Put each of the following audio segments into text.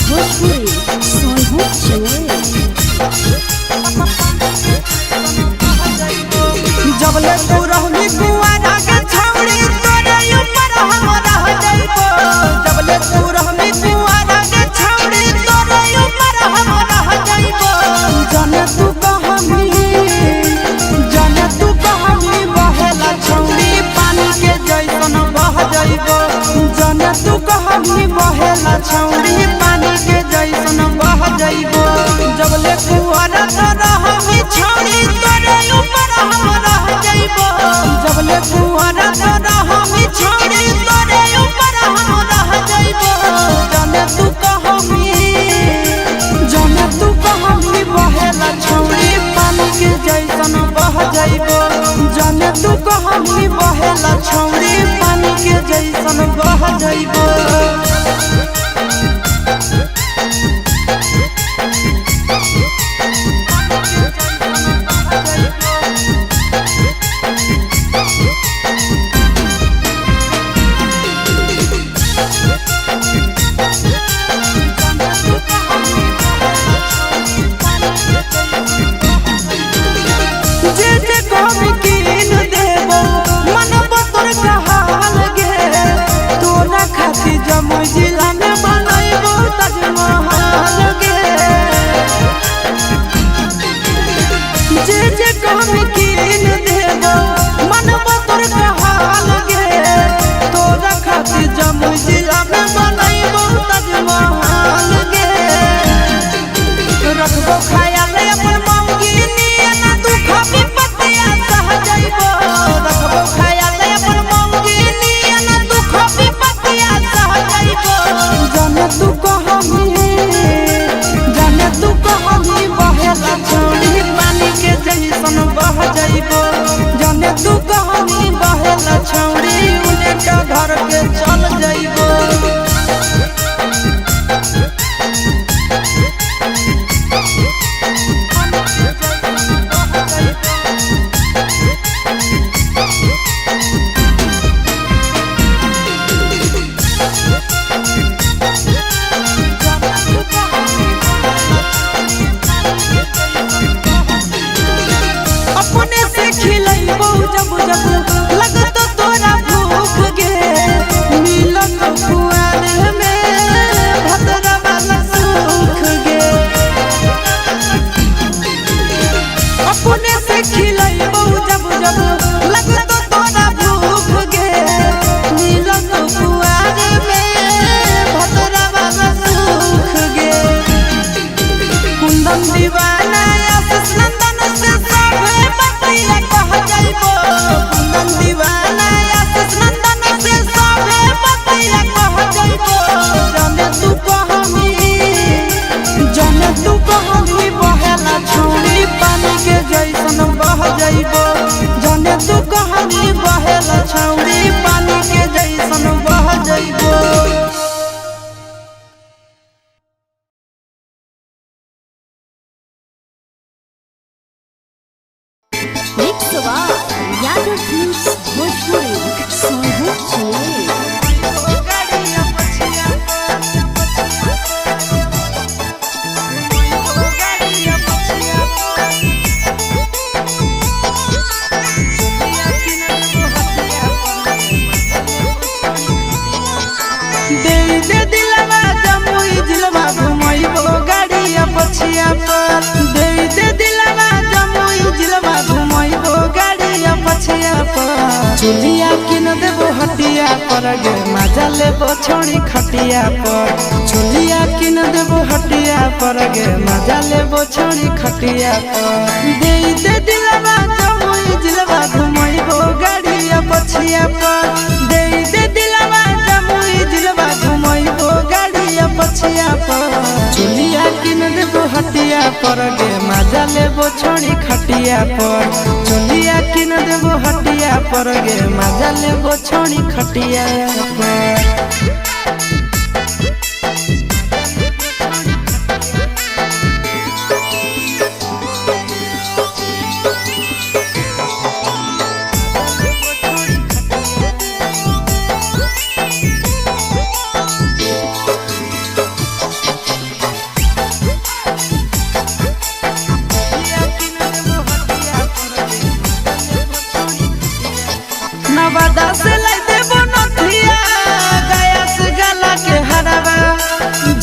भोजपुरी सोनभुज चले। जबले तू रहली कुआरा के छौड़ी तोरे ऊपर हम रह जइबो। जबले तू रहली कुआरा के छौड़ी तोरे ऊपर हम रह जइबो। जाने तू कहमी, जाने तू कहमी बहेला छौड़ी पानी के जैसन बह जइबो। जाने तू कहमी बहेला छौड़ी पानी के जैसन बह जइबो। जबले कुआरा तो रहमी छौड़ी तोरे ऊपर हम रह जइबो। जबले कुआरा तो रहमी छौड़ी तोरे ऊपर हम रह जइबो। जाने तू कहमी, जाने तू कहमी बहेला छौड़ी पानी के जैसन बह जइबो। जाने तू कहमी बहेला छौड़ी पानी के जैसन बह जइबो। जे जे कहबी कीन देबो, मनबो तोर कहाल गे। तोरा खातिर जमुई जिला में बनैबो ताजमहल गे। जे जे कहबी कीन देबो, मनबो तोर कहाल गे। तोरा खातिर जमुई जिला में बनैबो ताजमहल गे। रखबो ख्याल अपन मौगी नियन दुख विपत्तिया सह जइबो। रखबो ख्याल अपन मौगी नियन दुख विपत्तिया सह जइबो। जाने तू कहमी, जाने तू कहमी बहेला छौड़ी पानी के जैसन बह जइबो। जाने तू कहमी बहेला छौड़ी उने का घर के चल जइबो। अपने से खिलैबो जब जब लगत तोरा भूख गे। मिलत कुआर में भद्रा वाला सुख गे। अपने से खिलैबो जब जब लगत तोरा भूख गे। मिलत कुआर में भद्रा वाला सुख गे। कुंदन दीवाना आशीष नंदन से सभे बतिया कह जइबो। कुंदन दीवाना आशीष नंदन से सभे बतिया कह जइबो। जाने तू कहमी, जाने तू कहमी बहेला छौड़ी पानी के जैसन बह जइबो। जाने तू कहमी बहेला छौड़ी पानी के जैसन बह जइबो। Mix by Yadav films Bhojpuri Sonbhoj चले। दे दे दिलवा जमुई जिलवा घुमैबो गाड़िया पछिया पर। दे दे दिलवा जमुई जिलवा घुमैबो गाड़िया पछिया पर। चुलिया किन देबो हटिया पर गे मजा लेबो छोड़ी खटिया पर। चुलिया किन देबो हटिया पर गे मजा लेबो छोड़ी खटिया पर। दे दे दिलवा जमुई जिलवा घुमैबो गाड़िया पछिया पर। दे दे दिलवा जमुई जिलवा घुमैबो गाड़िया पछिया पर। चुलिया किन देबो हटिया पर गे मजा लेबो छोड़ी खटिया पर। चुलिया किन देबो हटिया पर गे मजा लेबो छोड़ी खटिया पर।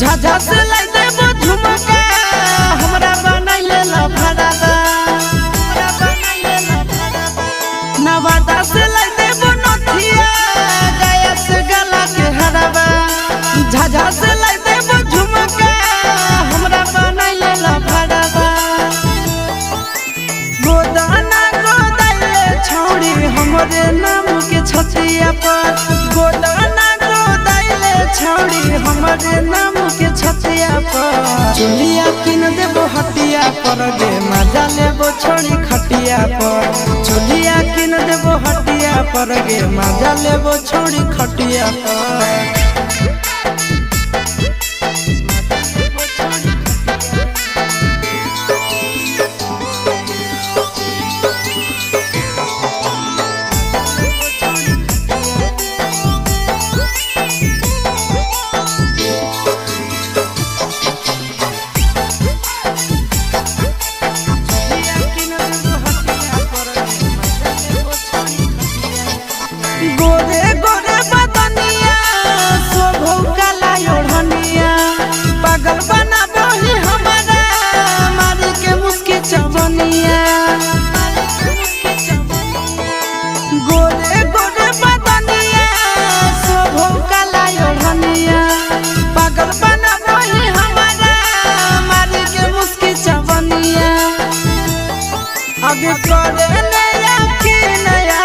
झाझा से लाई देबो झुमका हमरा बनाइले ला भरावा हमरा बनाइले ला भरावा। नवादा से लाई देबो नथिया गया से गला के हरावा। झाझा से लाई देबो झुमका हमरा बनाइले ला भरावा। गोदाना गोदाइले छौड़ी हमरे नाम के छतिया पर। गोदाना गोदाइले छौड़ी हमरे नाम के छतिया पर। चुलिया किन देबो हटिया पर गे मजा लेबो छोड़ी खटिया पर। चुलिया किन देबो हटिया पर गे मजा लेबो छोड़ी खटिया पर। गोरे गोरे बदनिया शोभो काला ओढ़निया पागल बनाबही हमारा मारी के मुस्की चवनिया। गोरे गोरे बदनिया शोभो काला ओढ़निया पागल बनाबही हमारा मारी के मुस्की चवनिया। आगे करे नया के नया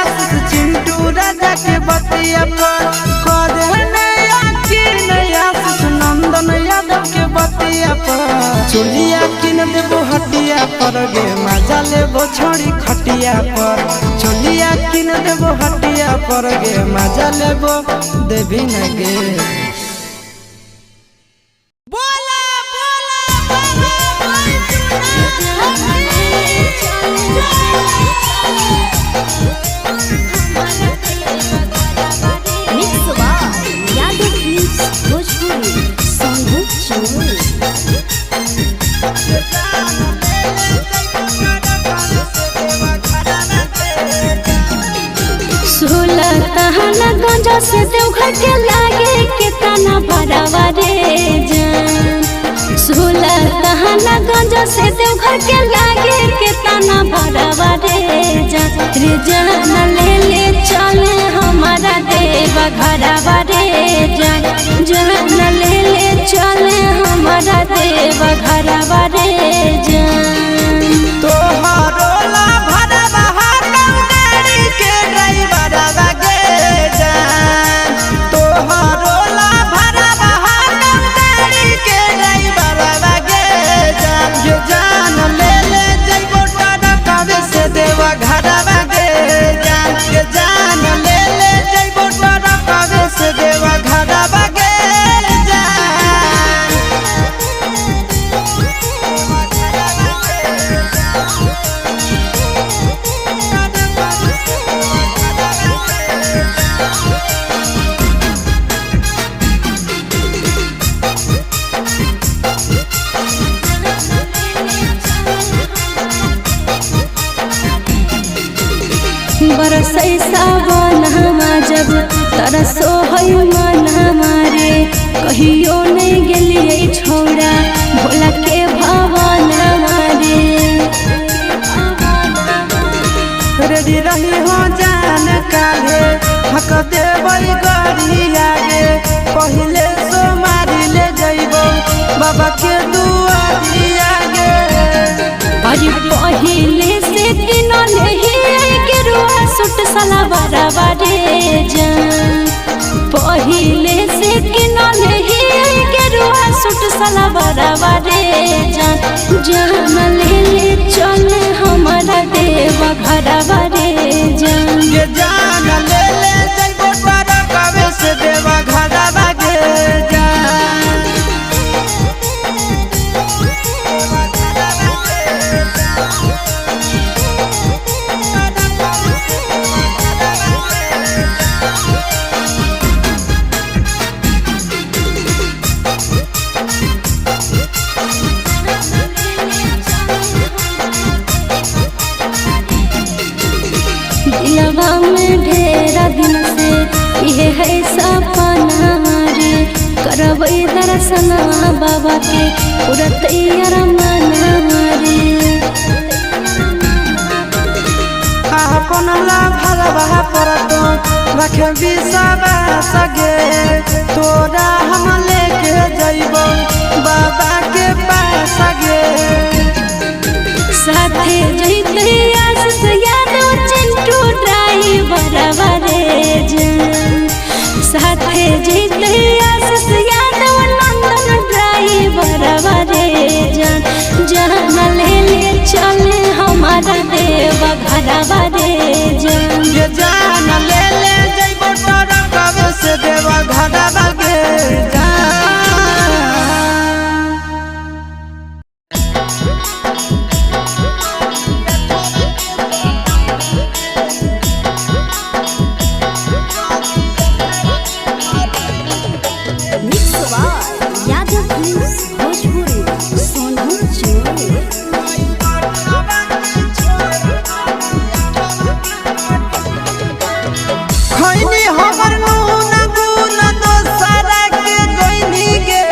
चिंटू राजा के बतिया पर। करे नया के नया नंदन यादव के बतिया पर। चुलिया किन देबो हटिया पर गे मजा लेबो छोड़ी खटिया पर। चुलिया किन देबो हटिया पर गे मजा लेबो देवी न गे। बोला बोला बाबा mix by Yadav films Bhojpuri Sonbhadra Chamoli. सोलह तहन गंजा से देवघर के लागे के तना भरावा रे जान। सोलह तहन गंजा से देवघर के लागे के तना भरावा रे जान। रे जान ले ले चल हमारा देवा घरवा रे जान। जान ले ले चल हमारा देवा घरवा रे जान। तोहरो ला भरवा हरदम गाड़ी के ड्राइवरवा गे जान। तोहरो ला भरवा हरदम गाड़ी के ड्राइवरवा गे जान। ये जान ले ले जइबो टरकावे से देवा घरवा गे जान। ये जान ले ले जइबो टरकावे से देवा घरवा गे जान। बरसै सावन हमा जब तरसो है मन हमारे कहियो नहीं गेलियै छौड़ा भोला के भवन हमारे। रेडी रही हो जान काहे हक देबै गरिया गे। पहिले सोमारी ले जइबो बाबा के दुआरिया गे। अरे पहिले से किनल ही गेरुआ सूट सलवारवा रे जान। पहिले से किनल ही गेरुआ सूट सलवारवा रे जान। जान ले ले चल हमारा देवा घरवा रे जान। ये जान ले ले जइबो टरकावे से देवा घरवा गे जान। दिलवा में ढेरा दिन से ये है सपना रे। करबै दर्शनवा बाबा के पूरा तैयार मनावा रे। अपन ला भरवा पर तो रखे विश्वास गे, तोरा हम लेके जइबो बाबा के पास गे। साथे जइते आशीष यादव चिंटू ड्राइवर रे जान, साथे जइते आशीष यादव नंदन ड्राइवर रे जान, जान ले ले चले हमारा देव घरवा रे जान। ये जान ले ले जइबो ट्रकवे से देवा घरवा गे जान। Mix by Yadav films Bhojpuri Sonu Chamoli. खैनी हमर नून गुन दोसरा के गइनी गे,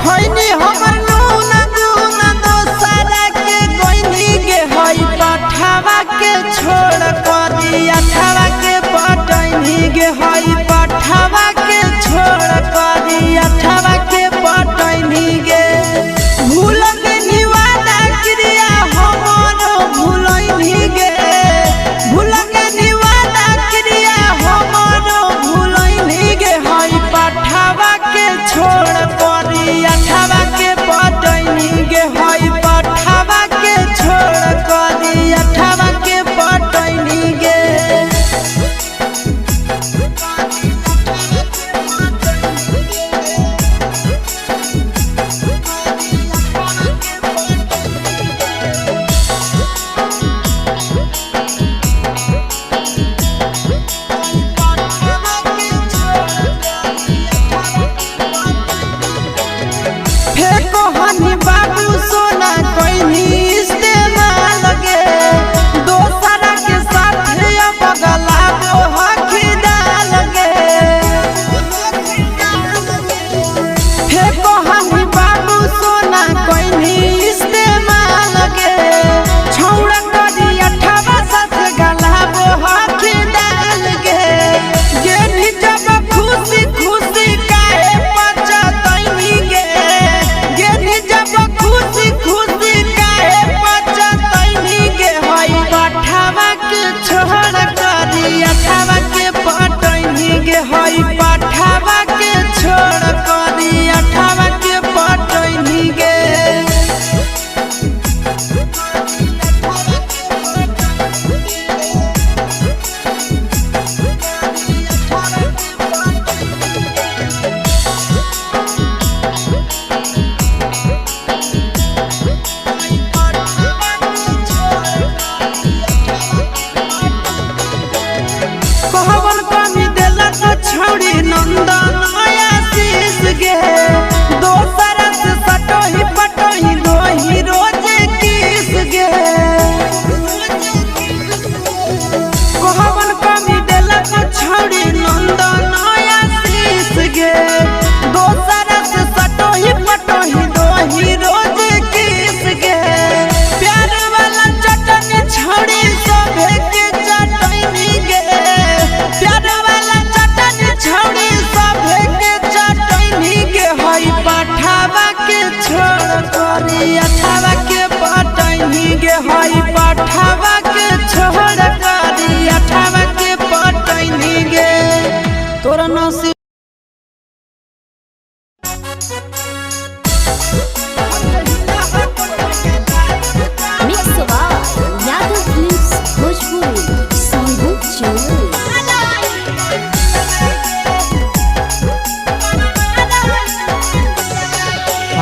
खैनी हमर नून गुन दोसरा के गइनी गे। हई पठावा के छोड़ करी अठावा के पटैनी गे, हई पठावा के छोड़ करी अठावा के पटैनी गे। भूल के निवादा क्रिया हमर भूलैनी गे, भूल के निवादा क्रिया हमर भूलैनी गे। हई पठावा के छोड़ करी अठावा के पटैनी गे, हई पठावा के छोड़ करी अठावा के पटैनी गे। फेको हनी बाबू सोना कोइनी इस्तेमाल गे, दोसरा के साथ अब गला हकी डाल गे। फेको हनी बाबू सोना कोइनी इस्तेमाल गे, छौड़ा करी अठावा सस गला हकी डाल गे। गेनी जब खुशी खुशी काहे पचतैनी गे, गेनी जब खुशी खुशी काहे पचतैनी गे। हई पठावा के छोड़ करी अठावा के पटैनी गे, हई पठावा के छोड़ करी अठावा के पटैनी गे। कहवन कमी देलक छौड़ी नंदन आशीष गे, दोसर से सटोही पटोही दोही रोज किस गे। कहवन कमी देलक छौड़ी नंदन आशीष गे, दोसर से सटोही पटोही दोही रोज किस गे। प्यार वाला चटनी छौड़ी सभे के चटनी गे, प्यार वाला चटनी छौड़ी सभे के चटनी गे। हई पठावा के छोड़ करी अठावा के पटैनी गे, हई पठावा के छोड़ करी अठावा के पटैनी गे। तोरा नसीब mix by Yadav films Bhojpuri Sonu Chamoli.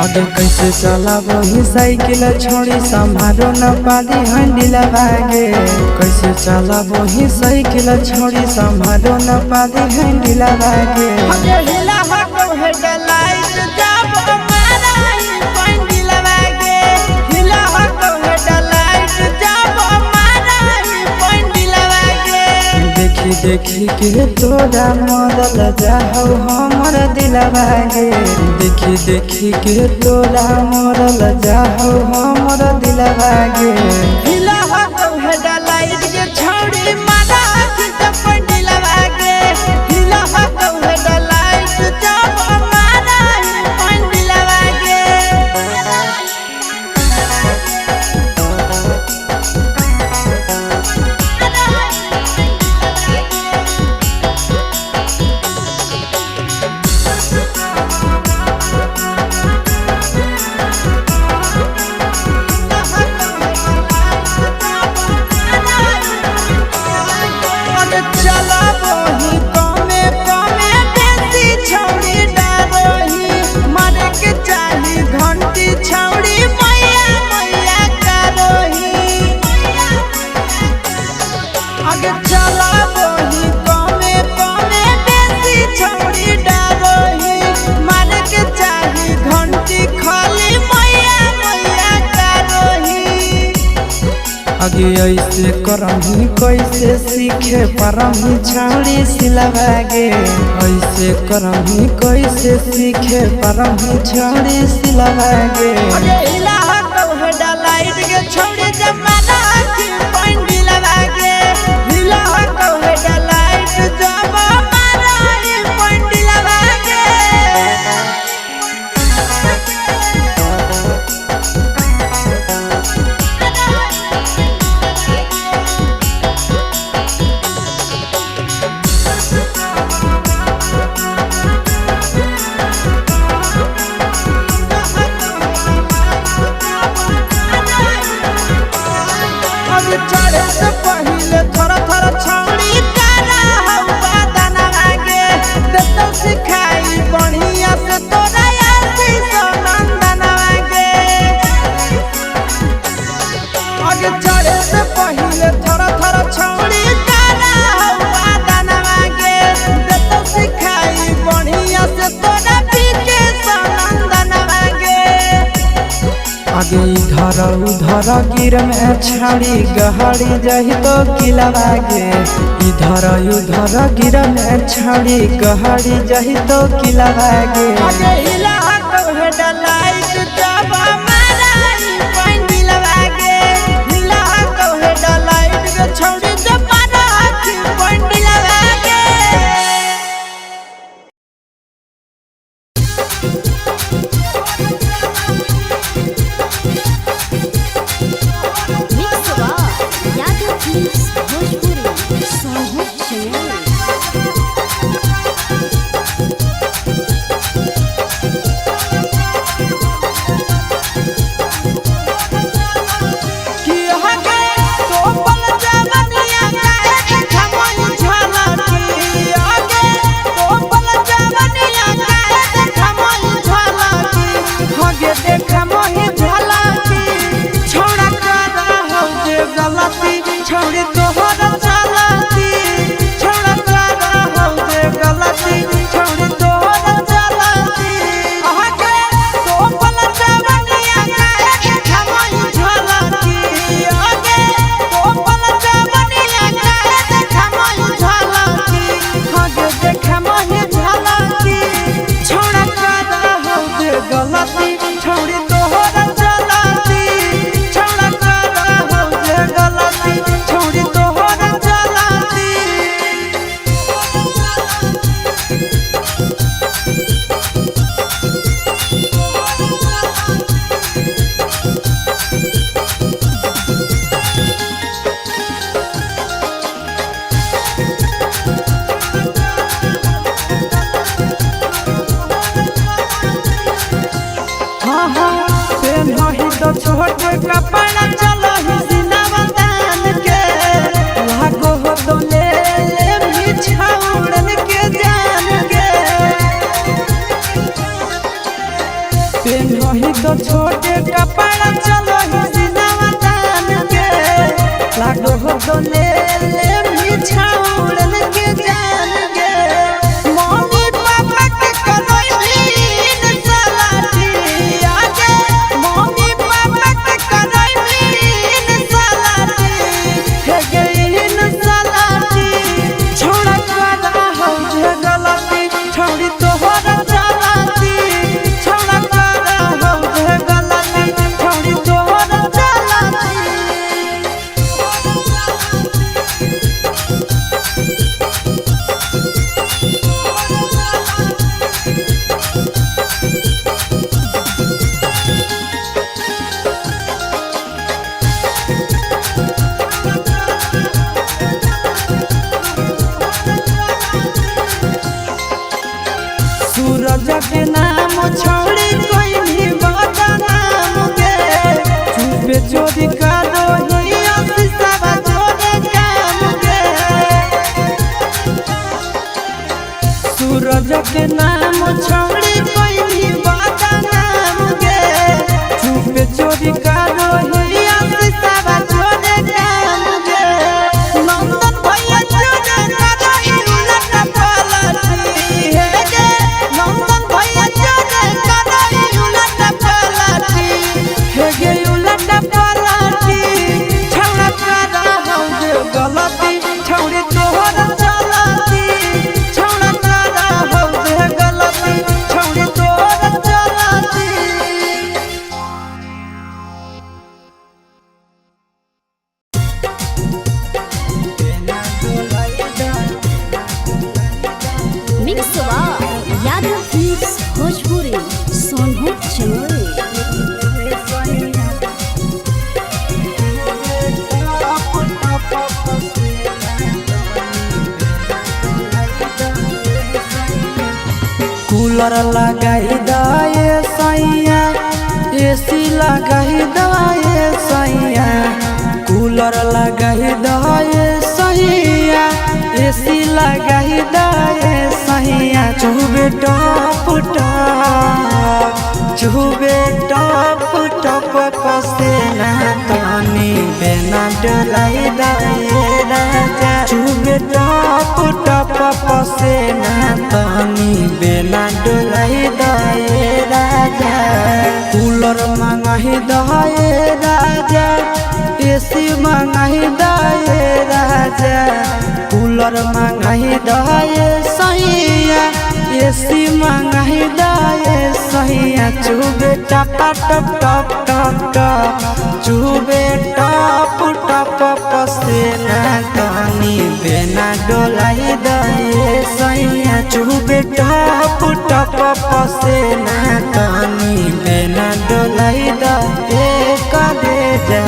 आगे कैसे चलाबही साइकिल छोड़ी संभारो न पाली हैंडल भागे, कैसे चलाबही साइकिल छोड़ी संभारो न पाली हैंडल भागे। देखी देखी के तोरा मरल जाहौ हमर दिलवा गे। देखी देखी के तोरा मरल जाहौ हमर दिलवा गे। हिला हौ हेडलाइट के छौड़ी मारा के पंडिलवा गे। हिला हौ हेडलाइट जब मारा पंडिलवा गे। चलाबही कमे कमे बेसी छौड़ी डारोही, मारे के चाही घंटी छौड़ी मैया मैया करोही। आगे चलाबही कमे कमे बेसी छौड़ी डारोही, मारे के चाही घंटी खाली मैया मैया करोही। आगे ऐसे करही कैसे सीखे परही छौड़ी सिलवा गे। ऐसे करही कैसे सीखे परही छौड़ी सिलवा गे। आगे हिला हौ हेडलाइट के छौड़ी जमाना की पंडिलवा गे। हिला हौ हेडलाइट जब मारा पंडिलवा गे। अब चढ़े से पहिले थोड़ा थोड़ा छौड़ी कारा हौ बदनवा गे। देतौ सिखाई बढ़िया से तोरा आशीष नंदनवा गे। आगे चढ़े से पहिले थोड़ा थोड़ा छौड़ी कारा हौ बदनवा गे। देतौ सिखाई बढ़िया से तोरा पीके नंदनवा गे। आगे इधर उधर गिर में छाड़ी गहरी जही तो किलवा गे। इधर उधर गिर में छाड़ी गहरी जही तो किलवा गे। आगे हिला हौ हेडलाइट जब मारा पंडिलवा गे। हिला हौ हेडलाइट के छौड़ी जब मारा पंडिलवा गे। Mix by Yadav films Bhojpuri Sonbhadra channel. कि हगे तोपल जवनिया काहे देखा मोहि झलकी। आगे तोपल जवनिया काहे देखा मोहि झलकी। हगे देखा मोहि झलकी। छौड़ा कर हौ जे गलती छौड़ी तोहर चलती। छौड़ा कर हौ जे गलती छौड़ी तोहर चलती। आगे तोपल जवनिया काहे देखा मोहि झलकी। आगे तोपल जवनिया काहे देखा मोहि झलकी। हगे देखा मोहि झलकी। छौड़ा कर हौ जे गलती छौड़ी तोहर चलती। छौड़ा कर हौ जे गलती छौड़ी तोहर चलती। हाँ हाँ पेन्हही तो छोट कपड़ा चलही सिनावा तान के। लागो हो तो ले ले भी छौड़न के जान गे। पेन्हही तो छोट कपड़ा चलही सिनावा तान के। लागो हो तो ले ले भी छौड़न के जान गे। मम्मी पापा के करैबीन सलाटी। आगे मम्मी पापा के करैबीन सलाटी। हे गईन सलाटी। छोड़ा कूलर लगाई दए सैया, एसी लगाई दए सैया, कूलर लगाई दए सैया, एसी लगाई दए सैया। चुबे टप टप, चुबे टप टप पसेना तनी बेना डोलाई दए राजा। चुबे टप टप पसेना तनी बेना डोलाई दए राजा। कूलर मंगाही दए राजा, एसी मंगाही दए राजा, कूलर मंगाही दए सैया, एसी मंगाही दए सैया। चुबे टप टप टप टप टप, चुबे टप टप पसेना तनी बेना डोलाई दए सैया। चुबे टप टप पसेना तनी बेना डोलाई दए करे जा।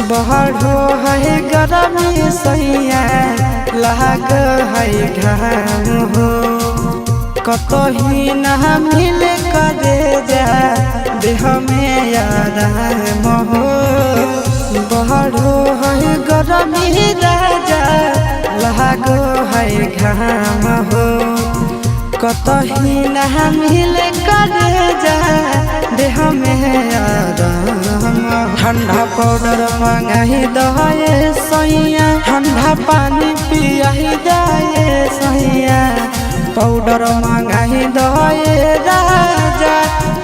बढ़ो है गरमी सैया, लाग है घाम हो, कतही ना मिल करे जा देह में आराम हो। बढ़ो है गरमी राजा, लाग है घाम हो, कतही ना मिल करे जा देह में आराम। ठंडा पाउडर मंगाही दए सैया, ठंडा पानी पियाही दए सैया, पाउडर मंगाही दए राजा,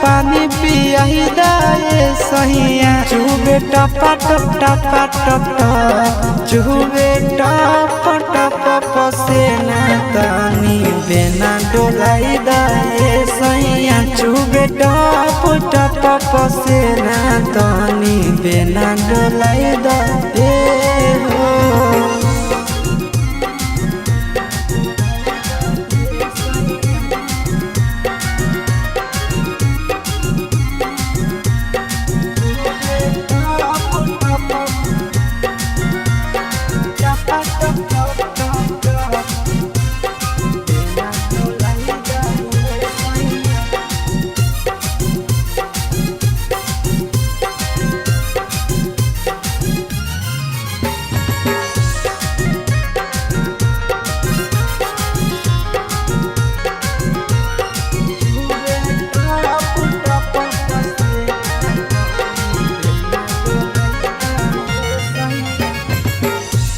पानी पियाही दए सैया। चुबे टप टप टप टप टप, चुबे टप टप पसेना तनी बेना डोलाई दए सैया। चुबे टप टप पसेना तनी बेना डोलाई दए हो।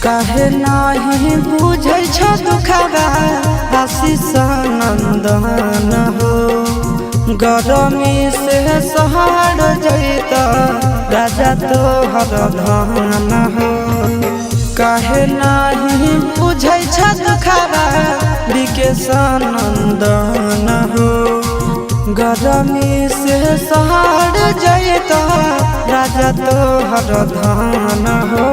काहे नाही बुझै छ दुखवा आशीष नंदन हो, गरमी से सहर जैत राजा तोहर धन हो। काहे नाही बुझै छ दुखवा विकेश नंदन हो, गरमी से सहर जैत राजा तोहर धन हो।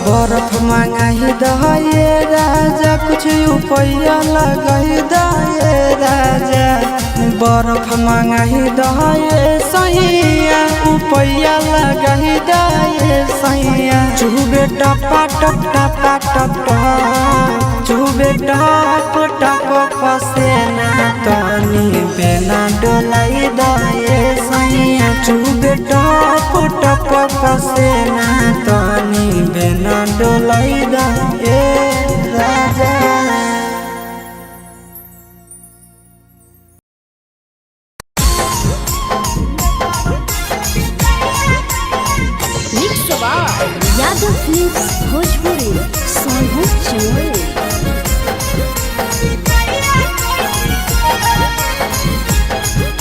बर्फ मंगाही दए राजा, कुछ उपाय लगाई दए राजा, बर्फ मंगाही दए सैया, उपाय लगाई दए सैया। चुबे टपा टप टपा टप टप, चुबे टप टप पसेना तनी बेना डोलाई दए सैया। चुबे टप टप पसेना तनी बेना डोलाई दए राजा। Mix by Yadav films Bhojpuri, Sonu Chamoli. Thank you.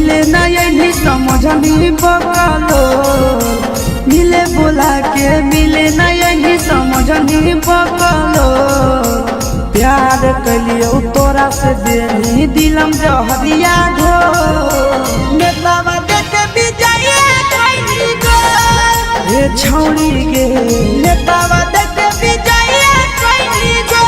मिले नहीं समझनी बकलो, मिले बोला के मिले नहीं समझनी बकलो। प्यार कलियो तोरा से देनी दिलम जहरिया घो, नेतावा देख विजय कैली गो। हे छौड़ी गे, नेतावा देख विजय कैली गो।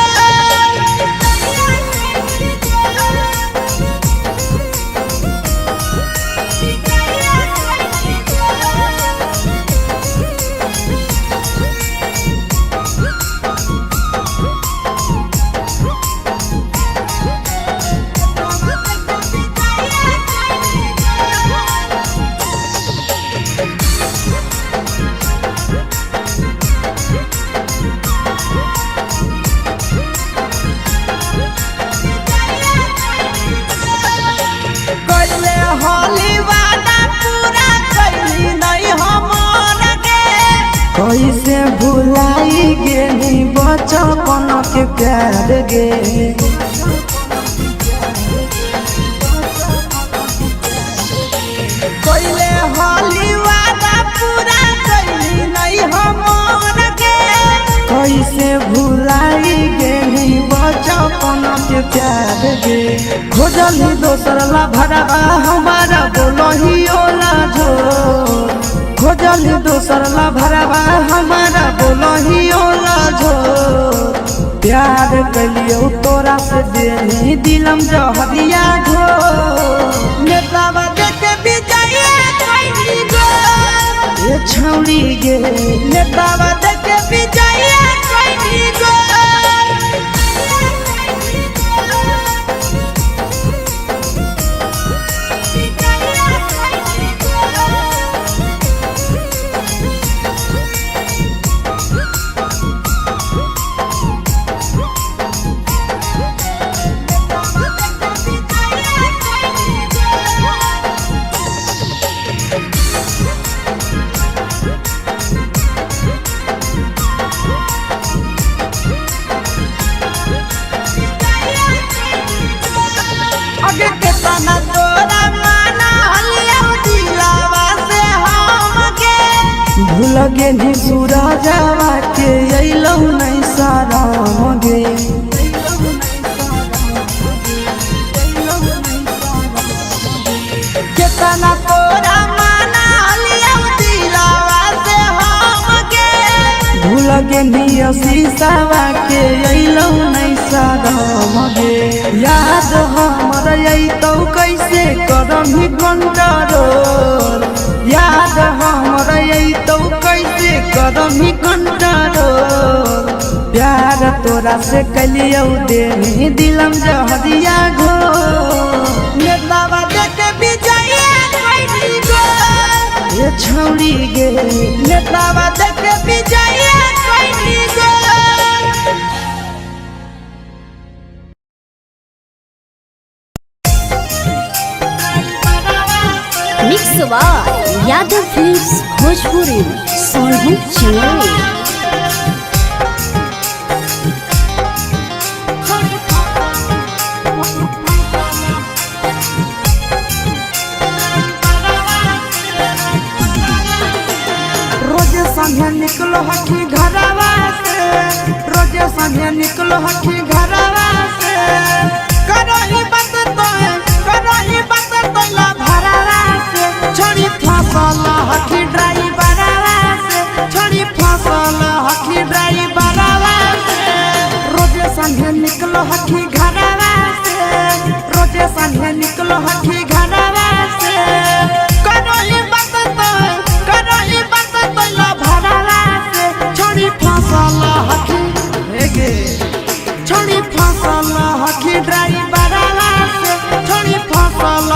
कैले होली वादा पूरा कैली नहीं हमर गे, कैसे भुलाई गेली बचपन के प्यार गे। कैले होली वादा पूरा कैली नहीं हमर गे, कैसे भुलाई गेली बचपन के प्यार गे। खोजली दोसर ला भरवा हमारा बोलही ओला झो, खोजली दोसर ला भरवा हमारा बोलही ओला झो। प्यार कलियो तोरा से देनी दिलम जहरिया घो, नेतावा देख विजय कैली गो। ए छौड़ी गे, नेतावा देख विजय कैली गो। अगे केतना तोरा माना हलिया दिलावा से हमके, भूल गेली सूरजवा के अइलौ नहीं शरम गे। केतना तोरा माना हलिया दिलावा से हमके, भूल गेली शीशावा के अइलौ नहीं शरम गे। याद हमर अइतौ कैसे करम कंट्रोल, याद हमर अइतौ कैसे करम कंट्रोल। प्यार तोरा से कलियौ देनी दिलम जहरिया घो, नेतावा देख विजय कैली गो। ए छौड़ी गे, नेतावा देख विजय कैली गो। Mix by Yadav films Bhojpuri Sonu Chamoli. रोज संगे निकलो हखी घरवा से, रोज संगे निकलो हखी घरवा से। करो ही बात तो, करो ही बात तो ला भरवा से, छोड़ी फसल हखी ड्राइवरवा से, छोड़ी फसल हखी ड्राइवरवा से। रोज संगे निकलो हखी घरवा से, रोज संगे निकलो हखी घरवा से। करो ही बात तो, करो ही बात तो ला भरवा से, छोड़ी फसल हखी हे गे, छोड़ी फसल हखी ड्राइवरवा से, छोड़ी फसल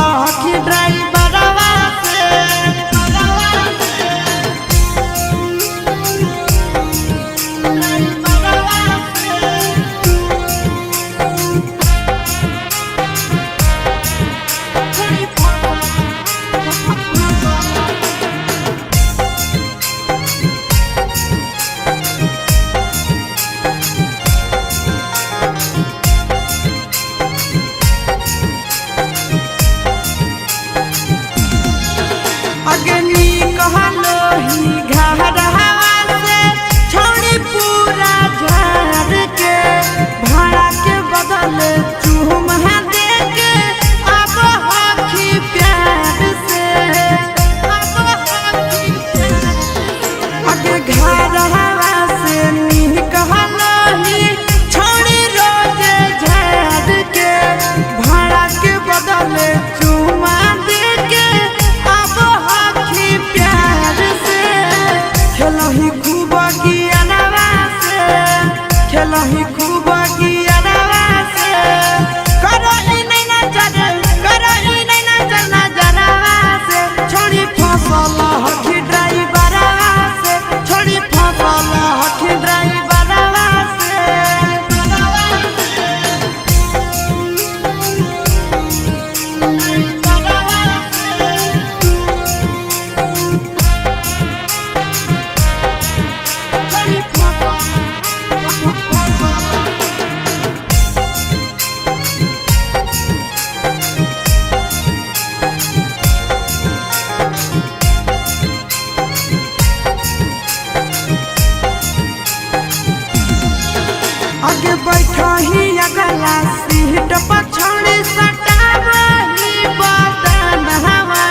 सीट पर छौड़ी सटावही बदन हवा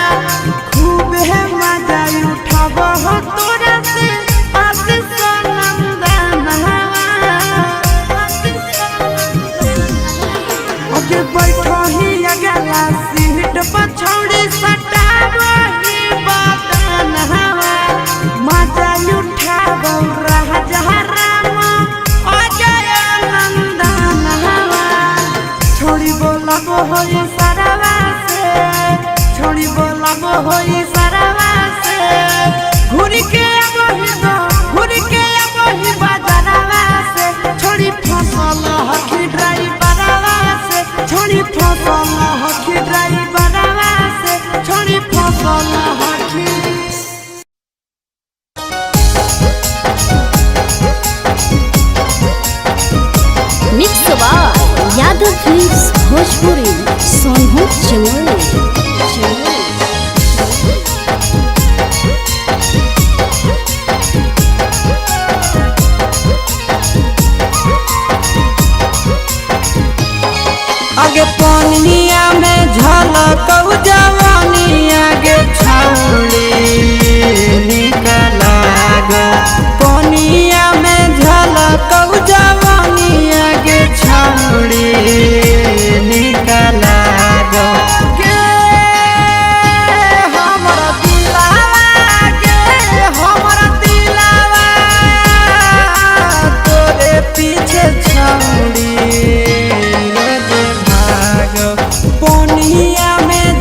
खूब है मजा उठाब हो तोरा से आशीष नंदन हवा। आगे बैठो ही अगला सीट पर छौड़ी सटावही बदन हवा मजा उठाब राजा राम अजय नंदन हवा। छोड़ी बोलाबो होई सरवा से, छोड़ी बोलाबो होई सरवा से, घूर के आबही दो, घूर के आबही बाजारवा से, छोड़ी फसल हखी ड्राइवरवा से, छोड़ी फसल हखी ड्राइवरवा से, छोड़ी फसल हखी। Mix by Yadav films Bhojpuri Sonbhadra Chamoli Chamoli. आगे पनिया में झलक जवानी आगे छौड़ी निकलाग, पनिया में झलक जवानी आगे छौड़ी निकलाग। गे हमर दिलावा, गे हमर दिलावा तोरे पीछे छौड़ी रोज भाग, पनिया में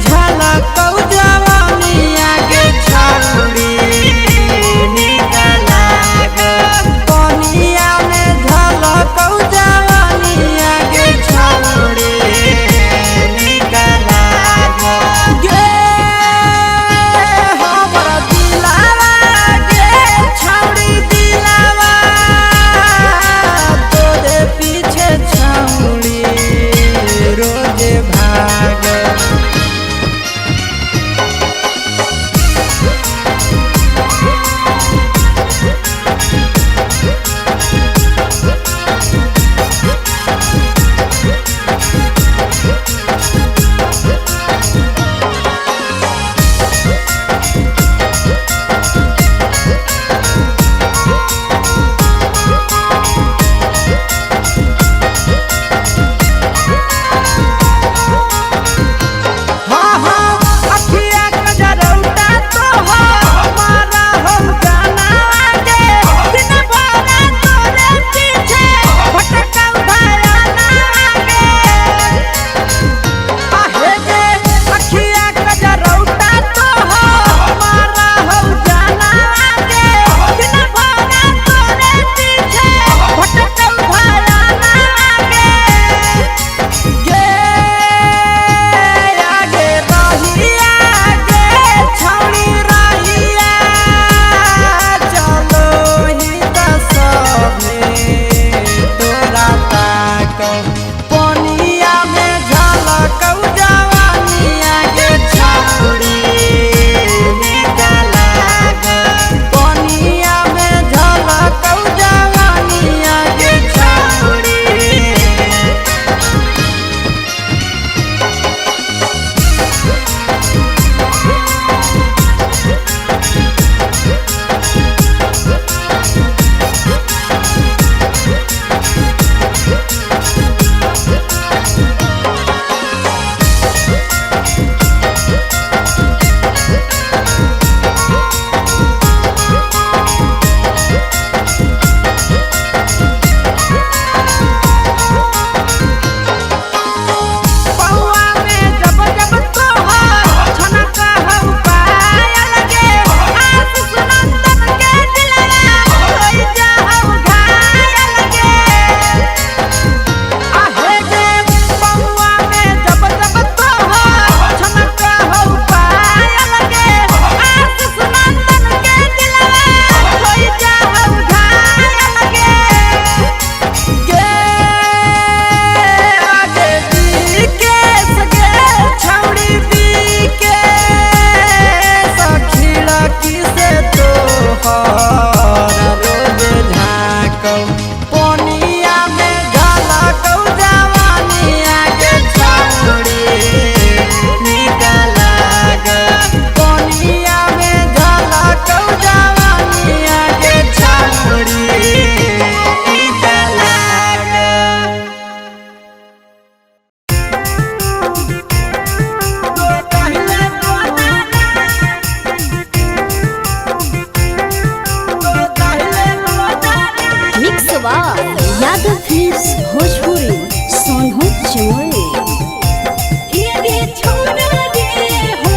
फिल्म्स भोजपुरी सोनू चमोली। हे रे छोरा रे हो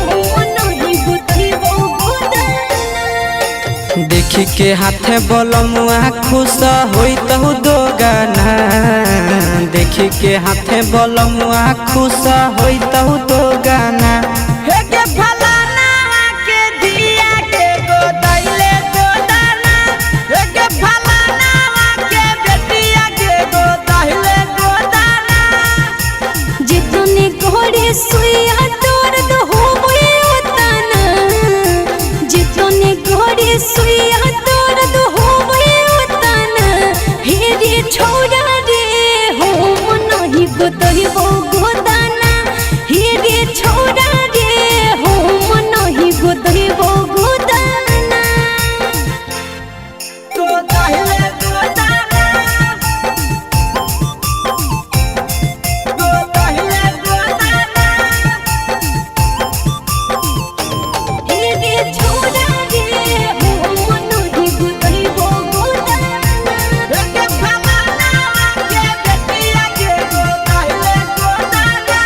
नहीं गोतैबो गोदाना। देखी के हाथे बोलमुआ खुश होई तहु दो गाना। देखी के हाथे बोलमुआ खुश होई तहु दो गाना। हे के फलाना के दिया के गोदैले गोदाना। हे के फलाना के बेटिया के गोदैले गोदाना। जितने घोड़े सुइया दर्द होवे उतना, जितने घोड़े सुइया दर्द होवे उतना, हे रे छोरा रे हो नहीं गोतैबो गोदाना। हे रे छोरा रे हो नहीं गोतैबो गोदाना। गोदैले गोदाना। गोदैले गोदाना। हे रे छोरा रे हो नहीं गोतैबो गोदाना। के फलाना के बेटिया के गोदैले गोदाना।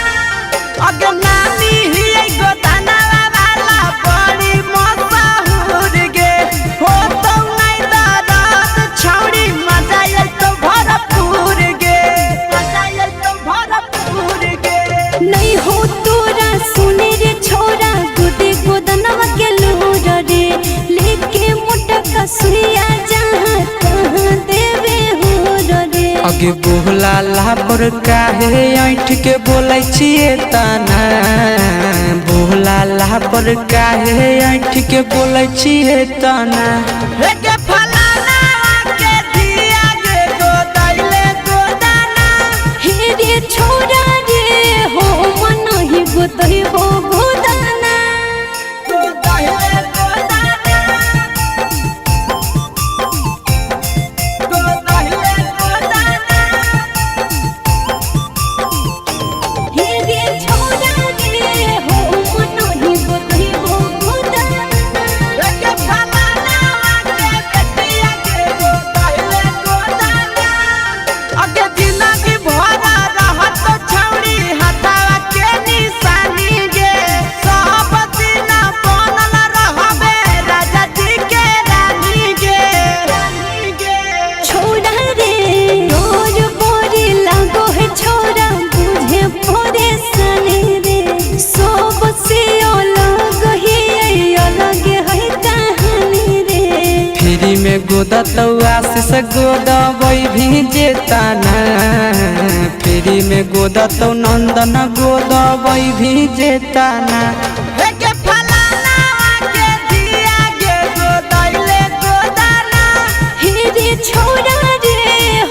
अगे नानी हियै गोदाना वाला बड़ी मशहूर गे। हो तो नै दरद छौड़ी मजा अइतौ भरपूर गे। मजा अइतौ भरपूर गे। नहीं हो तोरा सुने रे छोरा गोदे गोदनवा के लोर रे, लेके मोटा कसुइया जहाँ तहाँ देवे हो रे। अगे बोला लापर काहे ऐठ के बोलै छियै तना। बोला लापर काहे ऐठ के बोलै छियै तना। हे के फलाना के दिया गे गोदैले गोदाना। हे रे छोरा रे हो मन ही गोतैबो गोदाना। गोदैले गोदाना। गोदैले गोदाना। हे रे छोरा रे हो मन ही गोतैबो गोदाना। के फलाना के बेटिया के गोदैले गोदाना। अगे जिंदगी भरा रहत छौड़ी हथवा के निशानी गे। सब दिन बनल रहबे राजा जी के रानी गे। छोरा रे रोज बोरी लागो है छोरा बुझे परे सने रे, सब से अलग ही अलग है कहानी रे। फ्री में गोदतौ आशीष गोदबै भी जेताना। फ्री में गोदतौ नंदन गोदबै भी जेताना। हे के फलाना के दिया गे गोदैले गोदाना। हे रे छोरा रे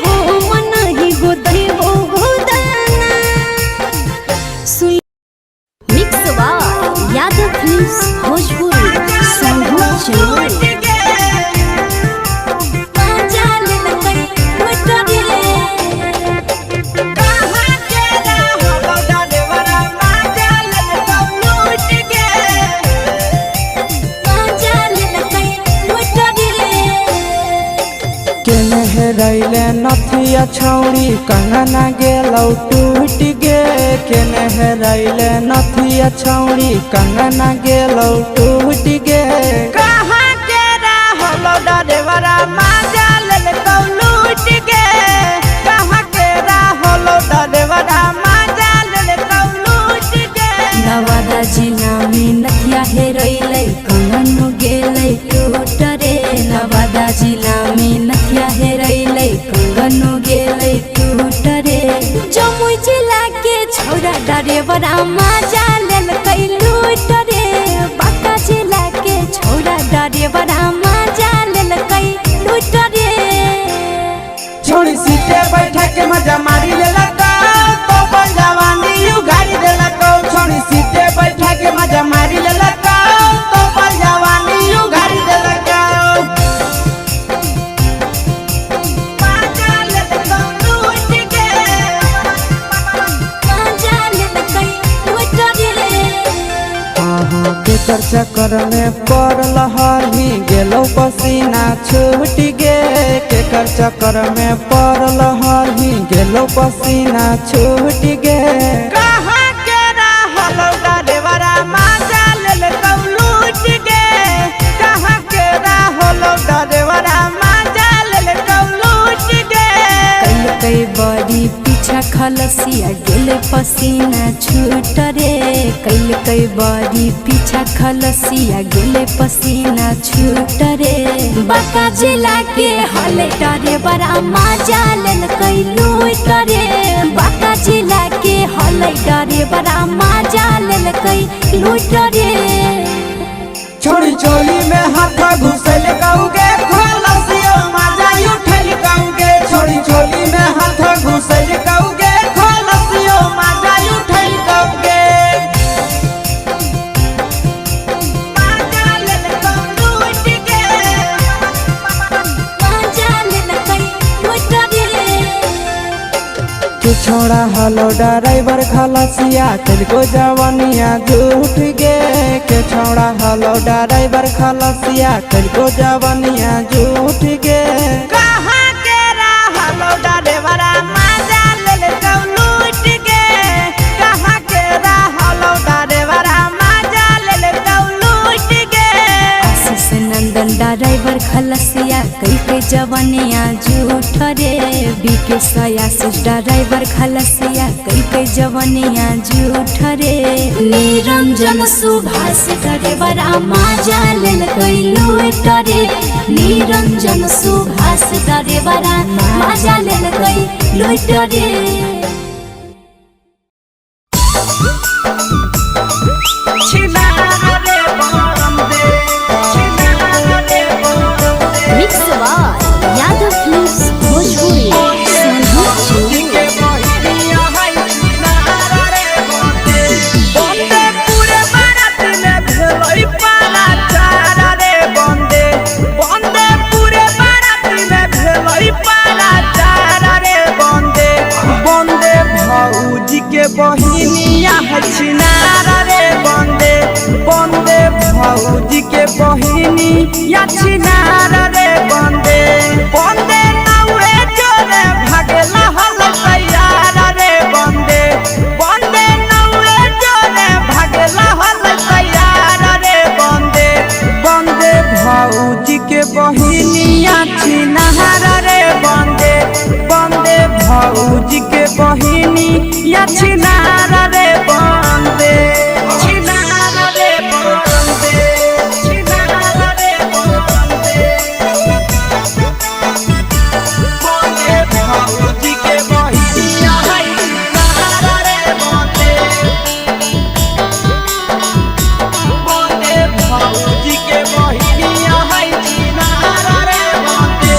हो मन ही गोदैबो गोदाना। सुन mix by Yadav films Bhojpuri Sonu Chamoli. मजा लेलकै लूट रे। कहाँ के रहलो डरेवरा माजा लेलकौ लूट गे। मजा लेलकै लूट रे। केने हेरैले नथिया छौड़ी कंगना गेलौ टूट गे। केने हेरैले नथिया छौड़ी कंगना गेलौ टूट गे। कहाँ के रहलो डरेवरा माजा लेलकौ लूट गे। कहाँ के रहलो डरेवरा माजा लेलकौ लूट गे। नवादा जिला में नथिया हेरैलै कंगन गेलै टूट रे। नवादा जिला में नथिया हेरैलै कंगन गेलै टूट रे। जमुई जिला के छौरा डरेवरा माजा लेलकै लूट रे। बांका जिला के छौरा डरेवरा माजा लेलकै लूट रे। छोड़ी सीटे बैठा के मजा मारी लेलकौ तो बन जवानी उघारी देलकौ। छोड़ी सीटे बैठा के मजा मारी लेलकौ तो बन जवानी उघारी देलकौ। मजा लेलकौ लूट गे। माजा लेलकै लूट रे। हाँ हाँ के केकर चक्कर में पड़ल हही गेलो पसीना छूट गे। केकर चक्कर में पड़ल हही गेलो पसीना छूट गे। कहाँ के रहल डरेवरा माजा लेल लूट गे। कहाँ के रहल डरेवरा माजा लेल लूट गे। कैल कई बड़ी पीछा खलसिया गेल पसीना छूट रे। कैल कई बड़ी पीछा खलसिया गेल पसीना छूट रे। बांका जिला के हले डरे बड़ा मजा लेल कई लूट रे। बांका जिला के हले डरे बड़ा मजा लेल कई लूट रे। छोड़ी चोली में हाथ घुसल कौगे खलसियो माजा उठल कौगे। छोड़ी चोली में हाथ घुसल कौगे खलसियो माजा उठल कौगे। माजा लेल लूट गे। मजा लेल कई लूट रे। के छोड़ा हलो ड्राइवर खलसिया तेलको जवानिया झूठ गे। के छोड़ा हलो ड्राइवर खलसिया तेलको जवानिया झूठ गे। कहाँ के रहलो ड्राइवर माजा लेल लूट गे। कहाँ के रहलो ड्राइवर माजा लेल लूट गे। आशीष नंदन ड्राइवर खलसिया कई के जवनिया झूठ रे। बीके सयाशीष ड्राइवर खलसिया कई के जवनिया झूठ रे। निरंजन सुभाष ड्राइवर माजा लेल कई लूट रे। निरंजन सुभाष ड्राइवर माजा लेल कई लूट रे। Mix by Yadav films Bhojpuri Sonu Chinu. के बहिनिया छिनारा रे बंदे बंदे भौजी के बहिनी या छिनारा रे बंदे बंदे नौए जोरे भागेला हल तैयार रे बंदे बंदे नौए जोरे भागेला हल तैयार रे बंदे बंदे भौजी के बहिनिया छिनारा रे बंदे बंदे भौजी के बहिनी या छिनारा रे बंदे छिनारा रे बंदे छिनारा रे बंदे बंदे भौजी के बहिनिया है छिनारा रे बंदे बंदे भौजी के बहिनिया है छिनारा रे बंदे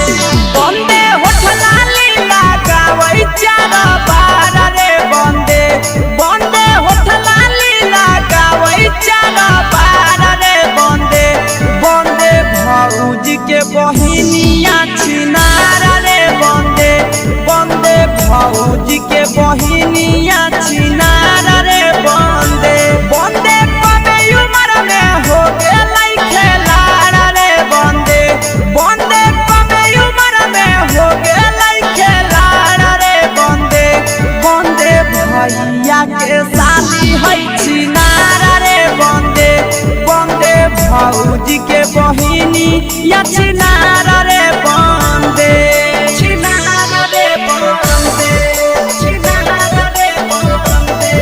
बंदे होठ लाली लगावै चार बार रे बंदे बंदे होठ लाली लगावै चार बार रे बंदे बंदे भौजी के बहिनिया छिनारा रे बंदे बंदे भौजी के बहिनिया छिनारा रे बंदे बंदे पबे उमर में हो गेलै खेलाड़ा रे बंदे बंदे पबे उमर में हो गेलै खेलाड़ा रे बंदे बंदे भैया के साली है छिनारा रे बंदे बंदे भौजी के बहिनी या छिनारा रे बंदे छिनारा रे बंदे छिनारा रे बंदे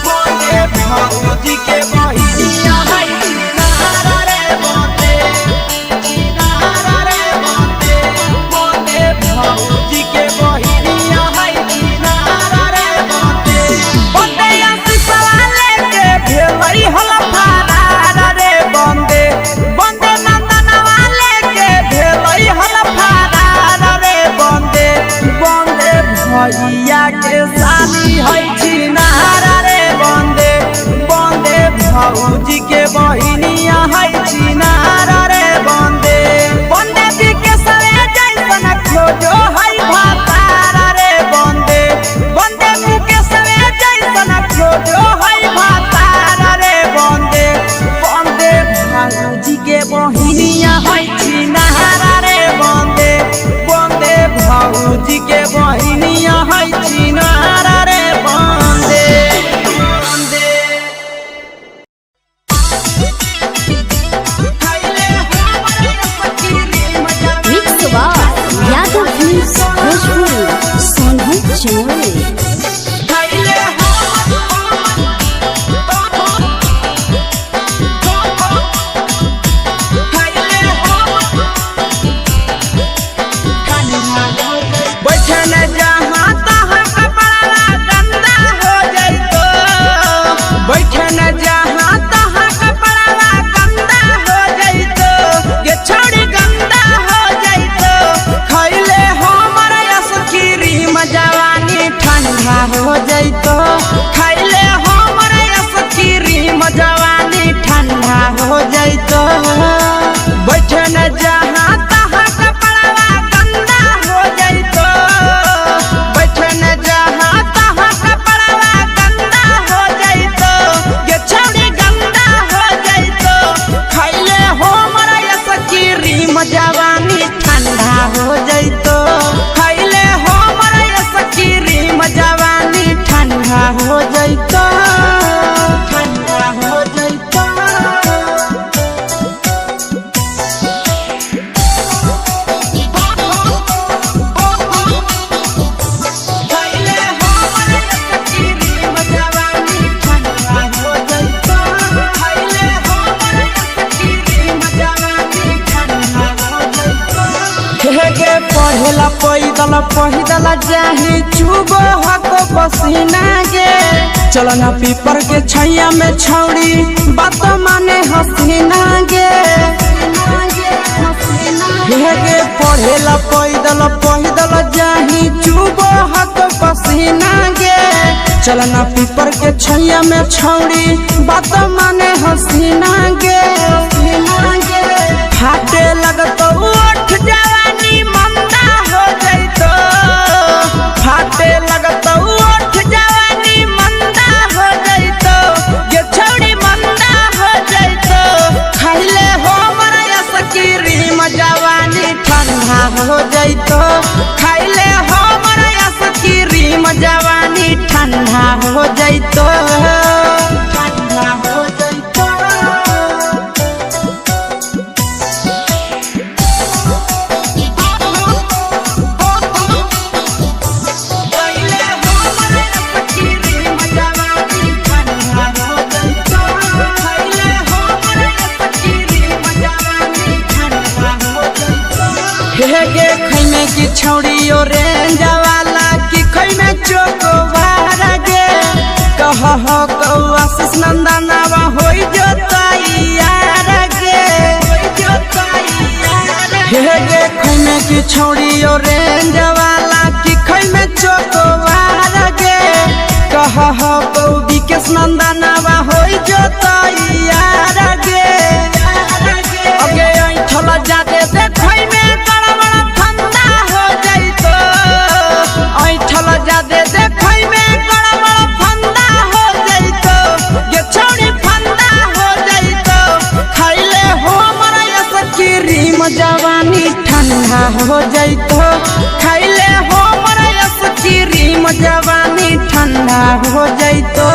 बंदे भौजी के बहिनिया है छिनारा रे बंदे छिनारा रे बंदे बंदे भौजी के बहिनिया है छिनारा रे बंदे बंदे आशीष वाले के भेलै हल फरार रे बंदे। हो जैतो। बैठे न जहाँ तहाँ कपड़वा गंदा हो जैतो। बैठे न जहाँ तहाँ कपड़वा गंदा हो जैतो। ये छौड़ी गंदा हो जैतो। खैले हो मरा सकीरी जवानी ठंडा हो जैतो। खैले हो मरा सकीरी जवानी ठंडा हो जैतो। ठंडा हो जैतो। खैले हो मरा सकीरी जवानी ठंडा हो जैतो। खैले हो मरा सकीरी जवानी ठंडा हो जैतो। हे गे पढ़ेला पैदल पैदल जाही चुबो हको पसीना गे। चलना पीपर के छैया में छौड़ी बात माने हसीना गे। हे गे पढ़ेला पैदल पैदल जाही चुबो हको पसीना गे। चलना पीपर के छैया में छौड़ी बात माने हसीना गे। फाटे लगतो उठ जवानी मंदा हो जैतो। फाटे लगतो उठ जवानी मंदा हो जैतो। ये छौड़ी मंदा हो जैतो। खैले हो मरा सकीरी जवानी ठंडा हो जैतो। खैले हो मरा सकीरी जवानी ठंडा हो जैतो। ठंडा हो जैतो। खैले हो मरा सकीरी जवानी ठंडा हो जैतो। खैले हो मरा सकीरी जवानी ठंडा हो जैतो। हे गे खैमे की छौड़ी ऑरेंज वाला की खैमे चोकोबार गे। कह हो कौआ आशीष नंदनवा होई जो तैयार गे। हे गे खैमे की छौड़ी ऑरेंज वाला की खैमे चोकोबार गे। कह हो कौ विकेश नंदनवा होई जो तैयार गे। अगे ऐठल जादे देखै में गड़बड़ फंदा हो जैतो। ऐठल जादे देखै में गड़बड़ फंदा हो जैतो। ये छौड़ी फंदा हो जैतो। खैले हो मरा सकीरी जवानी ठंडा हो जैतो। खैले हो मरा सकीरी जवानी ठंडा हो जैतो।